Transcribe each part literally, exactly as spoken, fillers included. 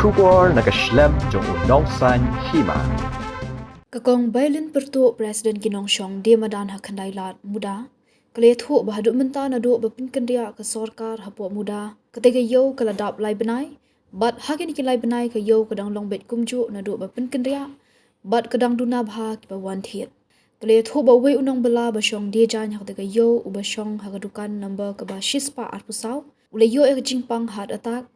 Khubor na ka shlem jong u Nongsaiñ Hima. Ka Kong Bailin Pyrtuh, President ki nongshong die madan ha Khyndai Lad Muda, ka la ïathuh ba haduh mynta naduh ba pynkynriah ka sorkar hapoh Muda, kata ka ïew ka la dap lai bnai, bad ha kine ki lai bnai ka ïew ka dang long beit kumjuh naduh ba pynkynriah, bad ka dang duna bha kiba wan thied. Ka la ïathuh ba uwei u nongbylla ba shong die jaiñ ha kata ka ïew, uba shong ha ka dukan number kaba shispah arphew saw, u la ïoh ïa ka jingpang heart attack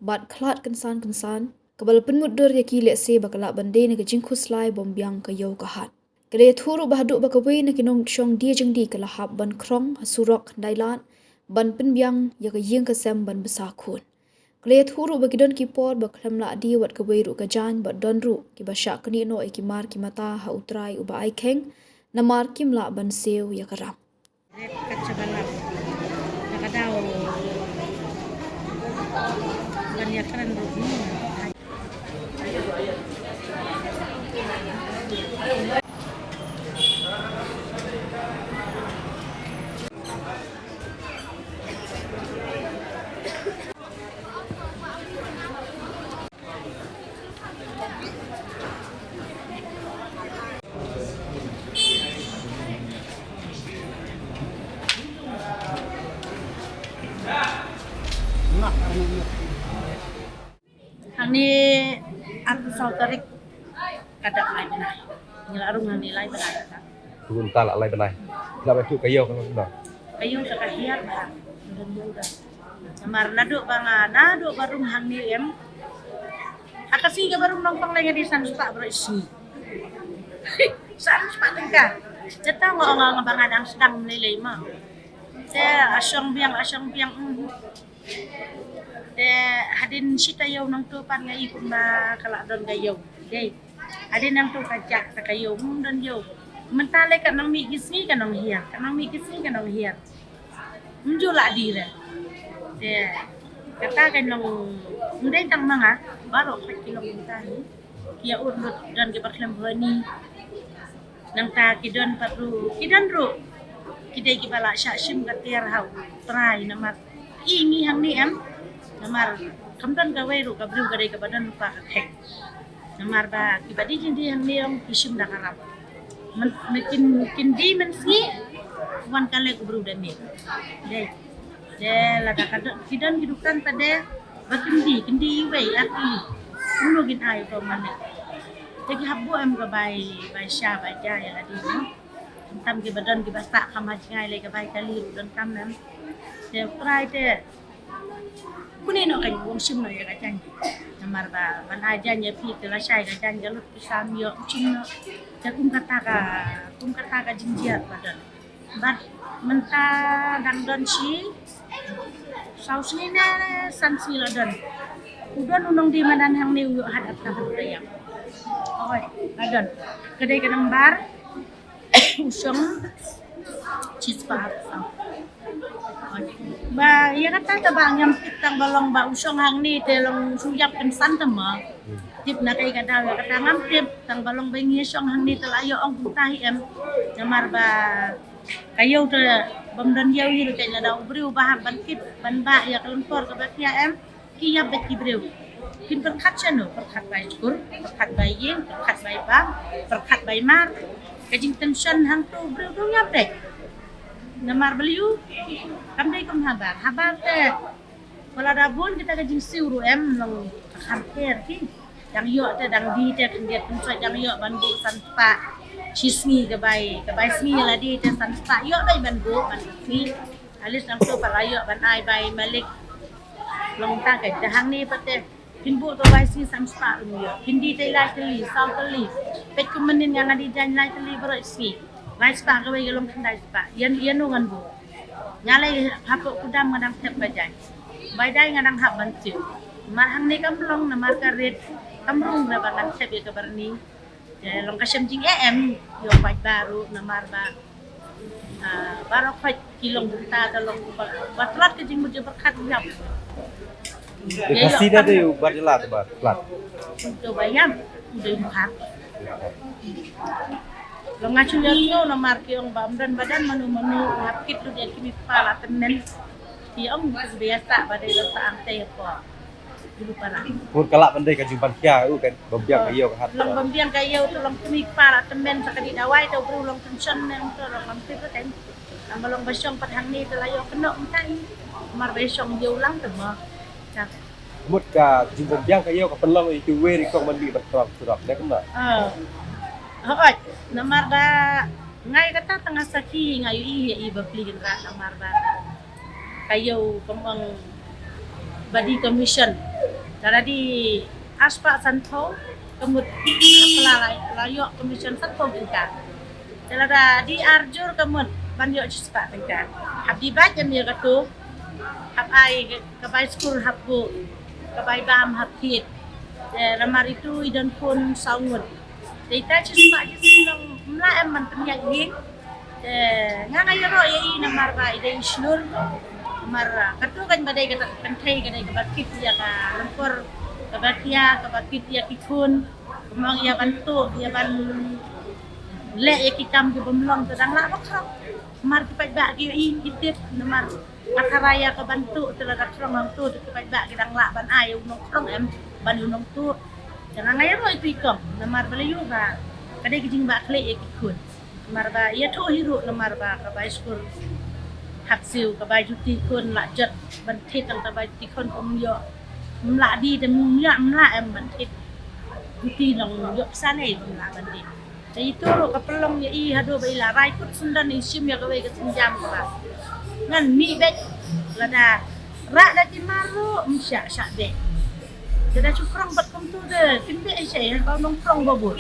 bad khlad kynsan kynsan, kaba la pynmutdur ïa ki lehse ba ka lah ban dei na ka jingkhuslai bym biang ka ïew ka hat. Ka la ïathuh ruh ba haduh ba kawei na ki nongshong die jingdie ka la hap ban khrong ha surok Khyndai Lad ban pynbiang ïa ka ïing ka sem ban bsa khun. Ka la ïathuh ruh ba ki don ki por ba khlem lah die wat kawei ruh ka jaiñ, bad don ruh kiba shah knieh noh ïa ki mar ki mata ha U Trai uba ai kheiñ, namar kim lah ban siew ïa ka ram. Kat sha ba lap. Da ka daw ban ïakren ruh ni. Hangne arphew saw tarik ka dap lai bnai. Ngi la rung hangne lai bnai. Rung ta la lai bnai. La ba tu ka ïew ka la. Ka ïew ka hiar bha. Namar naduh ba nga, naduh ba rung hangne em. Ha ka sngi kaba rung nongpang lei nga die san spah baroh sngi. San spah tyngka. Te ta nga ong nga ba nga dang sdang lei lei ma. Te ashong biang, ashong biang. Mm. Te hadien shi taïew nangto pat nga i kumba ka la don ka ïew. Dei. Hadien nangto ka jak ta ka ïew, ym don ïew. Mynta lei ka nang mih ki sngi ka nang hiar, ka nang mih ki sngi ka nang hiar. Ym ju lah die re. Te kata ka nang, ym dei tang ma nga, baroh khoit ki long kumta hi. Ki ïa ud lut, don kiba khlem bha ni. Nangta ki don pat ruh, ki don ruh. Ki dei kiba la shah shim ka tiar ha U Trai namar i ngi hangne em. Namar kam don kawei ruh ka briew ka dei kaba don lypa ka kheiñ. Namar ba kiba die jingdie hangne ong ki shim da ka rap. Myn, myn kin, kin die mynsngi, wan ka leh u briew da mih. Dei. Te lada ka don, ki don ki dukan pat de, ba kin die, kin die iwei, ar tylli. Kumno kin ai to mane. Te ki hap buh em ka bai, bai sha, bai ja ïa lade, no. Tam kiba don kiba sah kham ha jngai lei ka bai kali ruh donkam em. Te U Trai te. Kune noh ka ïing shim noh ïa ka jaiñ. Namar ba, ban ai jaiñ ïa phi te lashai ka jaiñ ka lut pisa ym ïoh shim noh. Te kum kata ka, kum kata ka jingjia ba don. Bad mynta dang don shi saw sngi ne san sngi la don. U don u nongdie madan hangne u ïoh heart attack haduh da ïap. Oi, la don. Ka dei ka number u shong shispah arphew saw. Oi. Ba ïa kata te ba ngam tip tang ba long ba u shong hangne te long shu ïap kynsan te ma. Tip na kaei ka daw ïa kata ngam tip tang ba long ba ngi shong hangne te la ïoh ong kumta hi em. Namar ba ka ïew te bym don ïew hi ruh te lada u briew ba hap ban tip ban bah ïa ka lyngkor kaba khia em. Ki ïap beit ki briew. Kin pyrkhat shano, pyrkhat bai skur, pyrkhat bai ïing, pyrkhat bai bam, pyrkhat bai mar. Ka jingtension hangto u briew dang ïap beit. Namar balei u kam dei kum habar. Habar te. Ko lada bun kita ka jingsiew ruh em long ka kham pher ki. Dang ïoh te dang die te khyndiat khynsoit dang ïoh ban buh san spah. Shi sngi ka bai, ka bai sngi la die te san spah ïoh beit ban buh ban sngi. Alis nangto pat la ïoh ban ai bai malik. Long ta ka te hangne pat te. Phin buh to bai sngi san spah ruh ïoh. Phin die te lai tylli, saw tylli. Peit kum mynnin nga nga die jaiñ lai tylli baroh sngi. Lai spah kawei ka long khyndai spah. Ïa, ïano ngan buh. Nga lei hapoh kudam nga dang thep ka jaiñ. Bai dei nga dang hap ban siew. Namar hangne kam long namar ka rit kam rung re ba ngan thep ïa ka byrni. Te long ka shem jingeh em ïa u paidbah ruh namar ba, ah, baroh khoit ki long kumta te long ba, ba tlot ka jingmut jingpyrkhat ïap. Te Khasi da dei u bar jylla te ba tlot. To ba ïap, u dei u Khar. Long nga shu ïa sngew namar ki ong ba ym don ba don mano mano u hap kit lut ïa ki mei pa la tymmen. Ki ong ki ba ïa sah ba dei ba sah ang te ïa por. Julu para. Pun ka lah ban dei ka jingpynkhia u kan, bym biang ka ïew ka hat. Long bym biang ka ïew tu long timi para tymmen sa ka dei dawai tu briew long tension ne tu long lam tip kan. Tang ba long ba shong pat hangne te la ïoh kynnoh mynta i. Mar ba shong ïew lang te mo. Ka mut ka jingbym biang ka ïew ka pynlong ïa kiwei ruh ki kong ban mih ban trok surok ne kumno? Ah. Hooid, namar ba nga ïa kata tang nga sakhi nga ïohi ïa i bapli hynrei namar ba ka ïew ka mong body commission. Te lada dei arspah sanphew ka mut, la la ïoh commission sanphew tyngka. Te lada dei arjur ka mut ban ïoh shispah tyngka. Hap dei bad ïa katu, hap ai ka bai skur hap buh, ka bai bam hap thied. Te namar itu i don khun saw ngut. Te ita shispah jisngi long mla em ban pynïaid ïing. Te nga nga ïaroh ïa i namar ba i dei i shlur. Namar, ah, katu kan ba dei kata kynthei ka dei kaba kit ïa ka lyngkor, kaba khia, kaba kit ïa ki khun. Ka mong ïa ban tuh, ïa ban leh ïa ki kam ki bym long te dang lah ba khraw. Namar ki paidbah ki ïohi ki tip namar ka tharai ïa ka ban tuh te lada khrong hangtu te ki paidbah ki dang lah ban ai u nongkhrong em ban u nongtuh. Te nga nga ïaroh ïa i kong namar ba la ïoh ba ka dei ka jingbakla ïa ki khun. Namar ba ïathuh hi ruh namar ba ka bai skur hap siew ka bai juti khun la jot ban thied tang ka bai juti khun kum ïoh. Mla di te mla mla em ban thied juti nong ïoh pisa ne mla ban di. Te itu ruh ka pynlong ïa i haduh ba i la rai kut syndon i shim ïa kawei ka sienjam kaba ngan mih beit. Lada rah da ki mar ruh ym shah shah beit. Te da shu khrong bad kumtu te kim beit i shai ha ka nongkhrong ba bud.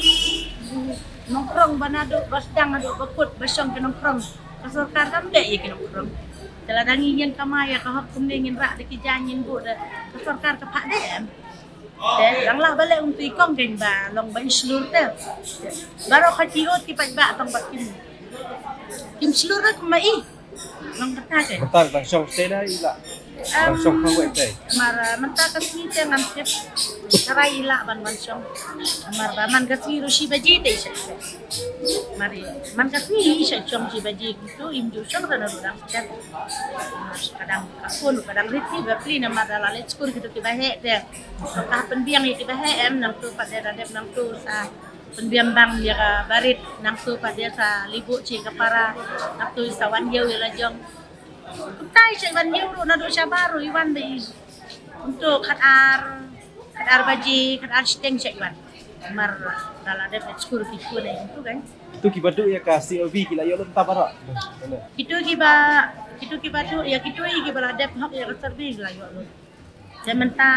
Nongkhrong ba naduh ba sdang haduh ba kut ba shong ki nongkhrong. Ka sorkar kam beit ïa ki nongkhrong. Te lada ngi ïeng kamai ïa ka hok kumne ngin rah da ki jaiñ ngin buh da ka sorkar ka phah dei em. Te dang lah ba leh um tu i kong keiñ ba long ba i shlur te. Baroh ka ki ot ki paidbah tang ba kim. Kim shlur da kumba i. Long kata te. Mynta dang shong te da i la. Dang shong khang wei te. Mar, ah, mynta ka sngi te ngam tip. Tharai i la ban wan shong. Mar ba man ka sngi ruh shi baje te i shah. Mar i man ka sngi i shah shong shi baje kumtu im ju shong da na ruh dang shah. Mar ka dang ka phone ka dang rit ki bapli namar da la leit skur kitu kiba heh te. Ka pynbiang ïa kiba heh em nangtu pat de da dep nangtu sa pynbiang bang ïa ka barit nangtu pat de sa libuh shi ka para nangtu sa wan ïew ïa la jong. Kumta i sa wan ïew ruh naduh shabar ruh i wan ba i. Nangtu khat ar, khat ar baje, khat ar shiteng sa i wan. Mar da la dep skur kitu ne nangtu kan. Kitu kiba duh ïa ka C O B ki la ïoh lut ta baroh. Kitu kiba, kitu kiba duh ïa kitu i kiba la dep hok ïa ka survey ki la ïoh lut. Te mynta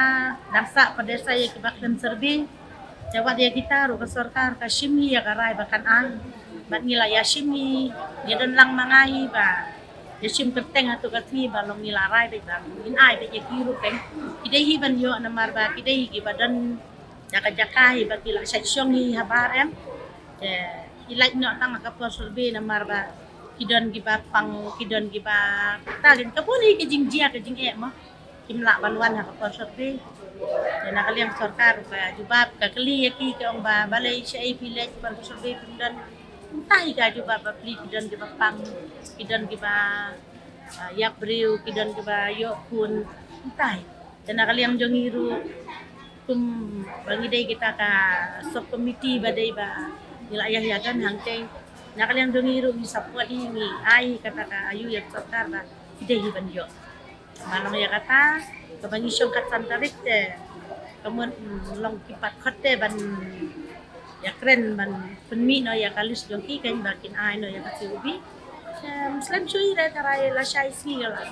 dang sah pat de sa ïa kiba khlem survey. Te wat ïa kita ruh ka sorkar ka shim hi ïa ka rai ba kan ai. Bad ngi la ïa shim hi, ngi don lang ma nga hi ba ïa shim kyrteng ha tu ka sngi ba long ngi la rai beit ba ngin ai beit ïa ki ruh keiñ. Ki dei hi ban ïoh namar ba ki dei hi kiba don jaka jaka hi ba ki la shait shong hi habar em. Te i lait noh tang ha ka por survey namar ba ki don kiba pang, ki don kiba ta keiñ ka bun hi ki jingjia ka jingeh mo. Kim lah ban wan ha ka por survey. Te na ka liang sorkar ka jubab ka kylli ïa ki ka ong ba balei shaei phi leit por survey phim don. Kumta hi ka jubab ba pli ki don kiba pang, ki don kiba, ah, ïap briew, ki don kiba ïoh khun. Kumta hi. Te na ka liang jong ngi ruh kum ba ngi dei kita ka sub committee ba dei ba ngi la ïa ïa don hangtei. Na ka liang jong ngi ruh ngi support hi ngi ai kata ka ayu ïa ka sorkar ba ki dei hi ban ïoh. Ba long ïa kata kaba ngi shong kat san tarik te ka mut, mm, long ki pat khot te ban ïa kren ban pynmih noh ïa ka list jong ki keiñ ba kin ai noh ïa ka C O B. Em, slem shui re tharai lashai sngi ka la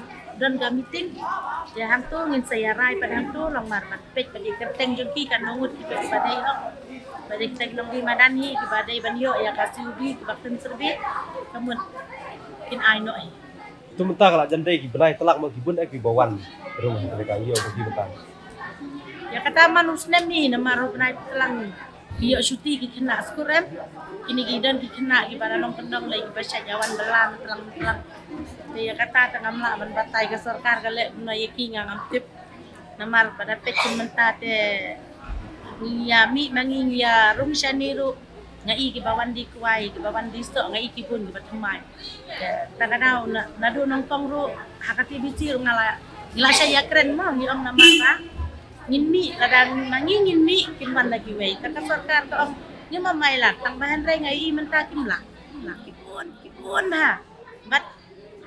don ka meeting. Te hangto ngin sa ïa rai pat hangto long mar ban peit pat ïa kyrteng jong ki katno ngut ki ba dei hok. Ba dei kyrteng nongdie madan hi kiba dei ban ïoh ïa ka C O B kiba khlem survey. Ka mut kin ai noh hi. Tu mynta ka la jan dei ki bnai tlak mo ki bun eh kiba wan rung ha ka ïoh ki mynta. Ïa kata man u snem ni namar u bnai tlak ni. Ki ïoh shuti ki khynnah skur em. Kine ki don ki khynnah kiba la long kyndong lei kiba shait ïa wan bylla tlang tlang. Te ïa kata te ngam lah ban batai ka sorkar ka leh kumno ïa ki nga ngam tip. Namar ba da peit ki mynta te ngi ïa mih ma ngi ngi ïa rung shane ruh. Nga i kiba wan die kwai, kiba wan die soh, nga i ki bun kiba thymmai. Te tang ka daw na, naduh nyngkong ruh ha ka T B C ruh nga la, ngi la shah ïa kren mo, ngi ong namar ba Ngin mih, lada ma ngi ngin mih, kin wan da kiwei. Te ka sorkar ka ong, ngim ym ailad, tang ba hynrei nga ïohi mynta kim lah. Kim lah, ki bun, ki bun bha. Bad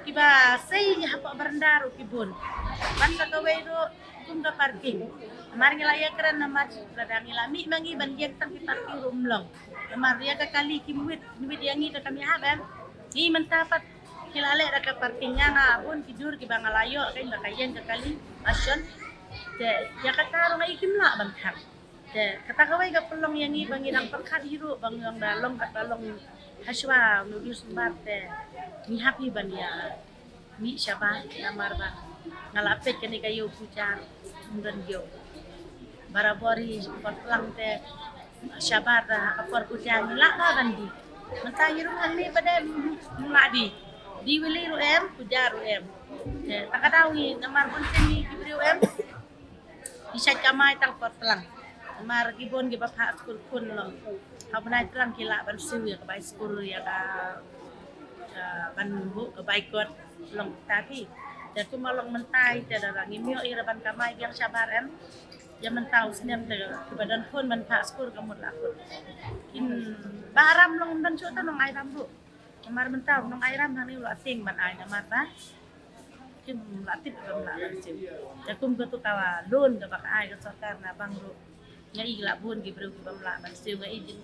kiba sei hapoh baranda ruh ki bun. Bad sa kawei ruh kum ka parking. Namar ngi la ïakren namar lada ngi la mih ma ngi ban ïeng tang ki parking ruh ym long. Namar ïa ka kali kim wit, kim wit ïa ngi da ka mih hap em. Ngi mynta pat ki la leh da ka parking, ïa nga bun ki jur kiba nga la ïoh kein ba ka ïeng ka kali, ba shon. Te ïa kata ruh nga ïohi kim lah ban khang. Te kata kawei ka pynlong ïa ngi ba ngi dang pyrkhat hi ruh ba ngi ong da long kat ba long hashwa u Disember te ngi hap hi ban ïa mih shabar namar ba nga la peit kane ka ïew puja ym don ïew. Barabor hi por tlang te shabar da ha ka por puja ngi lah ba ban die. Mynta hi ruh hangne pat em, ym lah die. Die wili ruh em, puja ruh em. Te ta ka daw ngi namar bun sien ngi ki briew em. Ngi shait kamai tang por tlang. Namar ki bun kiba phah skul khun long. Ha bnai tlang ki lah ban siew ïa ka bai skul ïa ka, ka ban buh ka bai kot long ta phi. Te kumba long mynta te da ngim ïoh ïa ban kamai biang shabar em. Ïa mynta u snem te kiba don khun ban phah skul ka mut la khun. Kin ba aram long ban shu ta nong ai ram ruh. Namar mynta u nong ai ram hangne u la tieng ban ai namar ba kim la tip ba ym lah ban siew. Te kum katu ka loan kaba ka ai ka sorkar na bank ruh. Nga i la bun ki briew kiba ym lah ban siew, nga i jin.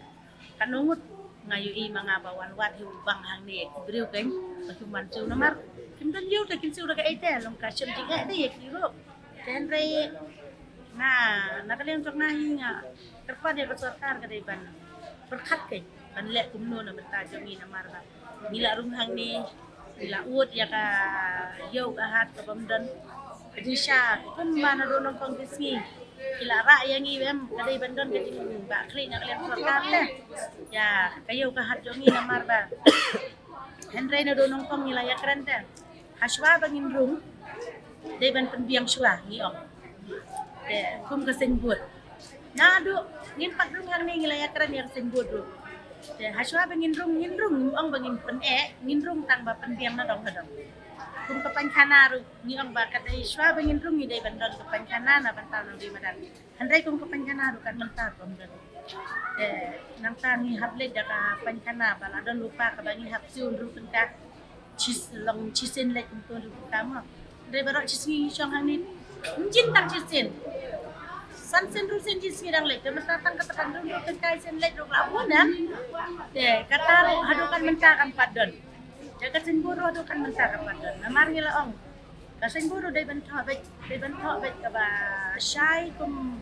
Katno ngut nga ïohi ma nga ba wan wad hi u bank hangne ki briew kein ba kim wan siew namar kim don ïew te kin siew da kaei te, long ka shem jingeh te ïa ki ruh. Te hynrei nga, na ka liang jong nga hi nga kyrpad ïa ka sorkar ka dei ban pyrkhat kein ban leh kumno na bynta jong ngi namar ba ngi la rung hangne, ngi la ud ïa ka ïew ka hat kaba ym don. Ka jingshisha kumba naduh nyngkong ki sngi ki la rah ïa ngi, em, ka dei ban don ka jingbahkhlieh na ka liang sorkar te ïa ka ïew ka hat jong ngi namar ba hynrei naduh nyngkong ngi la ïakren te hashwa ba ngin rung dei ban pynbiang shuwa ngi ong. Te kum ka signboard. Naduh ngim pat rung hangne ngi la ïakren ïa ka signboard ruh. Te hashwa ba ngin rung, ngin rung, ngim ong ba ngin pyneh, ngin rung tang ba pynbiang na dong na dong. Kum ka painkhana ruh ngi ong ba ka dei shwa ba ngin rung ngi dei ban don ka painkhana na bynta nongdie madan. Hynrei kum ka painkhana ruh kat mynta ruh kam don. Te nangta ngi hap leit da ka painkhana ba la don lypa kaba ngi hap siew hynriew tyngka. Shis-, long shisien leit kumto hynriew tyngka mo. Hynrei baroh shisngi ngi shong hangne ym jin tang shisien. San sien hynriew sien shisngi dang leit. Te mynta tang kata ka hynriew tyngka shisien leit ruh la bun em. Te kata ruh haduh kan mynta kam pat don. Te ka signboard ruh haduh kan mynta kam pat don. Namar ngi la ong ka signboard ruh dei ban thoh beit, dei ban thoh beit kaba shai kum,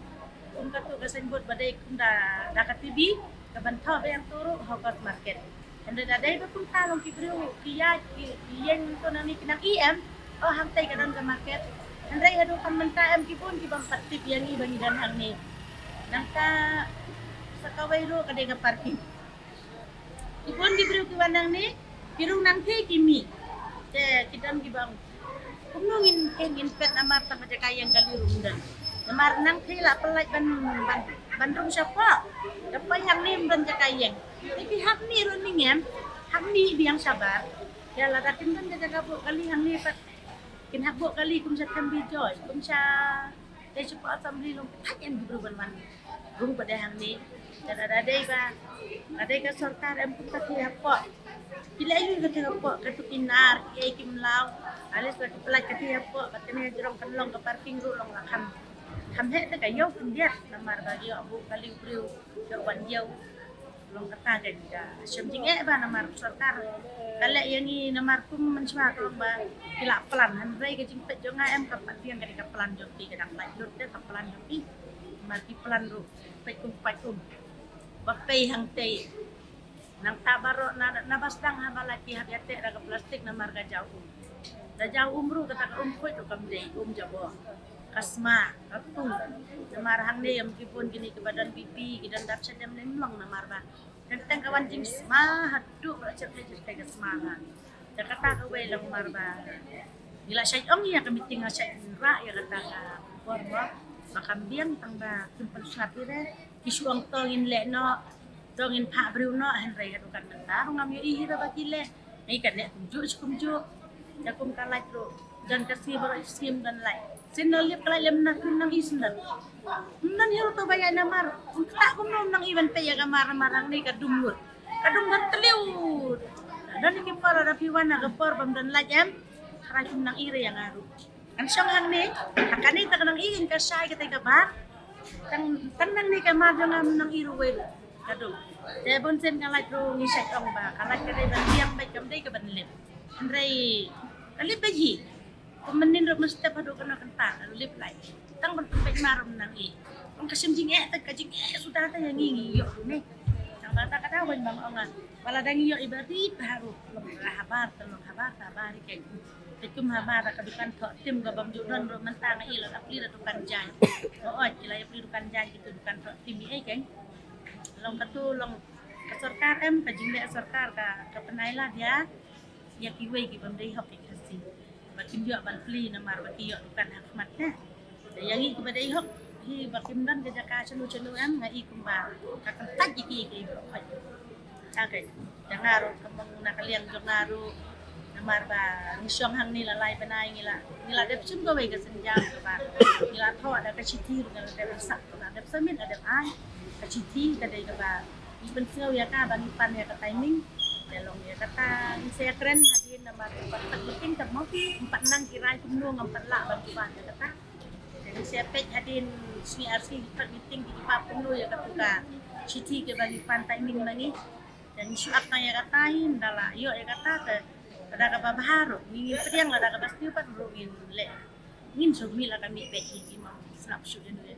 kum katu ka signboard ba dei kum da, da ka T V, ka ban thoh beit hangto ruh Hawkers Market. Hynrei da dei ba kumta long ki briew ki ïaid ki, ki ïeng to nangne ki nang ïeh em, oh hangtei ka don ka market. Hynrei haduh kan mynta em ki bun ki bym pat tip ïa ngi ba ngi don hangne. Nangta sa kawei ruh ka dei ka parking. Ki bun ki briew ki wan nangne, ki rung nangthie ki mih. Te ki don kiba ong kumno ngin, ngin peit namar tang ka jaka ïeng kali ruh ym don. Namar nangthie la pynlait ban, ban, ban rung shapoh. Te poi hangne ym don jaka ïeng. Te ki hap mih ruh mynne em, hap mih biang shabar. Ïa lada kim don ka jaka buh kali hangne pat kin hap buh kali kum sha Thenbijoi, kum sha Te shu pynshong bri long thait em ki briew ban wan rung pat de hangne. Te lada dei ba, lada dei ka sorkar em kum ka thie hapoh. Ki leh aïu ka thie hapoh, katu ki nar, ki ei ki mlaw. Alis la ki pynlait ka thie hapoh, bad kane jrong kan long ka parking ruh long la kham. Kham heh te ka ïew khyndiat namar ba ki ïoh buh kali u briew, ïoh wan ïew. Long kata ka jingshim jingeh ba namar sorkar ka leh ïa ngi namar kum mynshuwa ka long ba ki la plan, hynrei ka jingpeit jong nga em kam pat biang, ka dei ka plan jong ki, ka dang lait lut te ka plan jong ki. Namar ki plan ruh peit kum peit kum ba pei hangtei. Nangta baroh na, na ba sdang haba la ki hap ïateh da ka plastik namar ka jaw um. Da jaw um ruh kata ka um khuid ruh kam dei um jabor. Ka sma, ka tung. Namar hangne em ki bun kine kiba don B P, ki don dap shadem lem long namar ba Teng teng ka wan jingsma haduh ba la shyrkhei shyrkhei ka sma ha. Te kata kawei long namar ba ngi la shait ong ïa ka meeting, la shait rah ïa kata ka khubor mo ba kam biang tang ba kim pynsngap ïa re. Ki shu ong to ngin leh noh, to ngin phah briew noh, hynrei haduh kan mynta ruh ngam ïohi hi ba ki leh. Ngi ka leh kumjuh shi kumjuh. Te kum ka lait ruh don ka sngi baroh shi sngi ym don lait. Sien la lip ka lait lem na kum nang i sien. Nang hi ruh to ba ïa namar. Kata kumno nang i ban peit ïa ka mar namar hangne ka dum lut. Ka dum ban tliw. Don ki por da phi wan na ka por bam don lait em. Ka rai kum nang i re ïa nga ruh. Kan shong hangne. Ha kane ta ka nang i in ka shai kata ka bar. Tang tang nangne ka mar jong nga nang i ruh wei ruh. Ka dum. Te bun sien ka lait ruh ngi shait ong ba ka lait ka dei ban biang bad kam dei ka ban lip. Hynrei ka lip bad hi. Kum mynnin ruh mynstep haduh kane kynta ka lip lait. Tang ban pynbeit mar ruh nang i. Ong ka shim jingeh ta ka jingeh suda ta ïa ngi ngi ïoh ne. Tang ba ta ka daw ban bang ong ah. Ba la dang ïoh i ba rit bha ruh. Long la habar ta long habar ta habar i keng. Te kum habar ta ka dukan thoh tim ka bam ju don ruh mynta nga i la ka pli da dukan jaiñ. Ba oi ki la ïa pli dukan jaiñ ki tu dukan thoh tim i ei keng. Long ka tu long ka sorkar em ka jingleh sorkar ka ka pynai lad ïa ïa kiwei ki bym dei hok ki Khasi. Ba kim ïoh ban pli namar ba ki ïoh dukan ha khmat ne. Te ïa ngi kiba dei hok hi ba kim don ka jaka shano shano em nga i kumba ka kyntait ïa ki ïa ki ba khot. Ka ka jong nga ruh ka mong na ka liang jong nga ruh namar ba ngi shong hangne la lai bnai ngi la ngi la dep shim kawei ka sienjam kaba ngi la thoh da ka shithi ruh ngi la dep sak la dep submit la dep ai ka shithi ka dei kaba ngi pynsngew ïa ka ba ngi pan ïa ka timing. Te long ïa kata ngi sa ïakren hadien namar ba pat meeting ka mo pat nang ki rai kumno ngam pat lah ban pan ïa kata. Te ngi sa ïa peit hadien sngi ar sngi ki pat meeting ki pap kumno ïa kata ka shithi kaba ngi pan timing ma ngi. Te ngi shu ap tang ïa kata hi nda la ïoh ïa kata te lada kaba bha ruh ngi ngin pdiang lada kaba sniew pat ruh ngin leh. Ngin shu mih la ka mih beit hi ki mam sngap shu ïa ngi.